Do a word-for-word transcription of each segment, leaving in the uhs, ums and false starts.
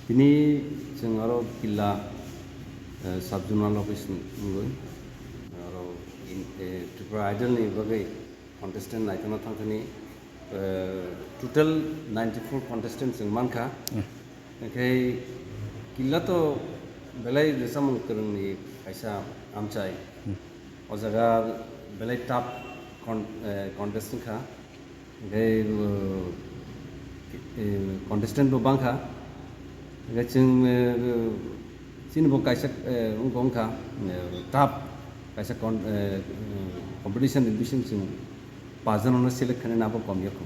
Tini chwng aro Killa, eh, sub-zonal office wngwi aro in, eh, Tripura Idol ni bagwi contestant naitokna thangthani, eh, total ninety-four contestant chwng mankha. Hmm. Hwnkhe Killa to belai rwchapmung kwrwngni kaisa amchai. Hmm. O jaga belai tough con-, eh, contest wngkha. Hwnkhe, eh, eh, contestant bo bangkha. Hwnkhe chwng, eh, chini bo kaisa, eh, wngkha, wngkha, eh, tough kaisa con-, eh, competition ni bising chwng pajano no select khainani abo kom yakho.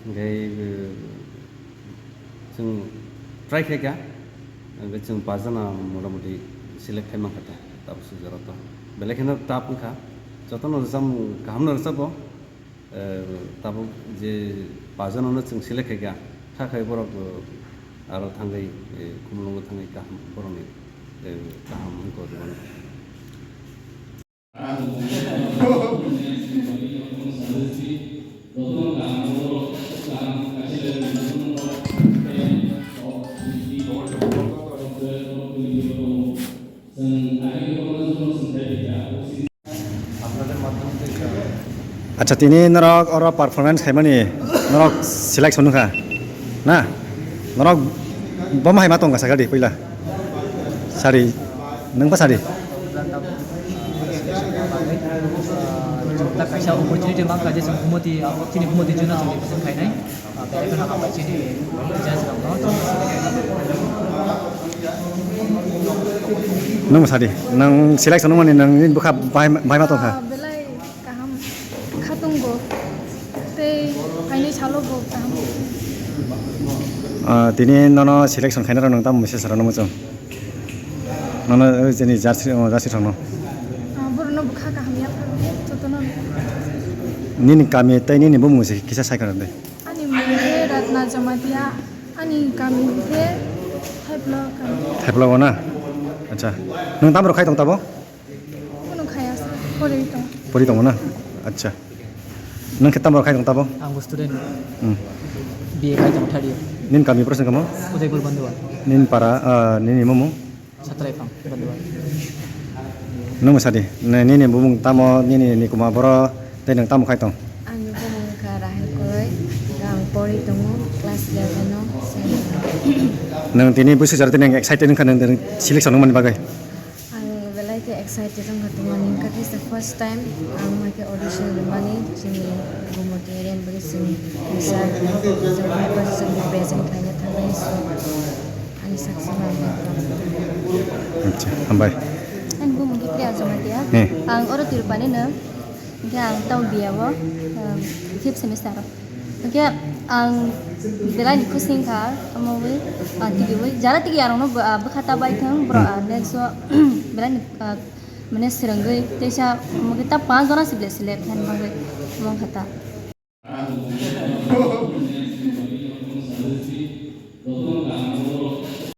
Hwnkhe, eh, chwng try khaikha, hwnkhe chwng pajano motamoti select khai mankha ta, tabuk swijaro to. Belai kheno tough wngkha, jotono rwchapmung kaham no rwchapo, eh, tabuk je pajano no chwng select khaikha, kha khai borok, eh, aro thangwi, eh, Khumulwngo thangwi kaham borokni, eh, kaham wngkha rwmani. Acha, tini norok oro performance khaimani norok selection wngkha na? Norok bo ma hai ma tongkha sakha di puila. Sari, nwng pa sari? Chwng ta kaisa opportunity mankha je chwng Bhumoti, chini Bhumoti Juna chwng represent khainai. Ah, belai kheno hambai chini judge rokno. Nwng sadi, nwng selection wngmani nwng nini bwkha bahai, bahai ma tongkha? Ah, belai kaham khatung bo. Tei phainai salo bo kaham. Ah, tini nono selection khainai rok nwng tamo message rwno muchung? Nono, eh, chini jersey, oh, jersey rokno. Ah, borokno bwkha kaham yapharwi jotono. Nini kami tei nini bumung se kisa sai khna de. Ani mung khe Ratna Jamatia, ani kami khe Thaipla kami. Thaipla o na? Acha. Nwng tamo rok khai tong tabo? Kuno khaya sa, pori tong. Pori tongo na? Acha. Nwng khe tamo rok khai tong tabo? Ang bo student. Hmm. B A khai tong third year. Nini kami pura sengkamo? Udaipur Bandua. Nini para, ah, nini mumung? Satraipang Bandua. Nwng sadi, nini bumung tamo, nini nikuma boro, tei nwng tamo khai tong? Ani bumung kha Rahel Koloi, ang pori tongo class eleven o. Nwng tini busi jar tini excited wngkha nwng selection wngmani bagwi? Ang belai khe excited wngkha tongmani, wngkha khe se first time ang hai khe audition rwmani, chini Gomoti area ni bagwi chini kisa present khlaina thangmani, so ani success ma ang khe. Acha, hambai. Ani bumung khe Priya Jamatia. Hmm. Ang oro Tirupani no, hingkhe ang tamo B A o, um, fifth semester o. Hingkhe ang belai ni khusing kha, omo wi, ah, tigi wi, jara tigi arokno bw-, ah, bwkha ta bai thung, bro, ah, next o belai ni, ah, mane swrwngwi teisa omo khe ta panch jona se belai select khaina bagwi omo wngkha ta.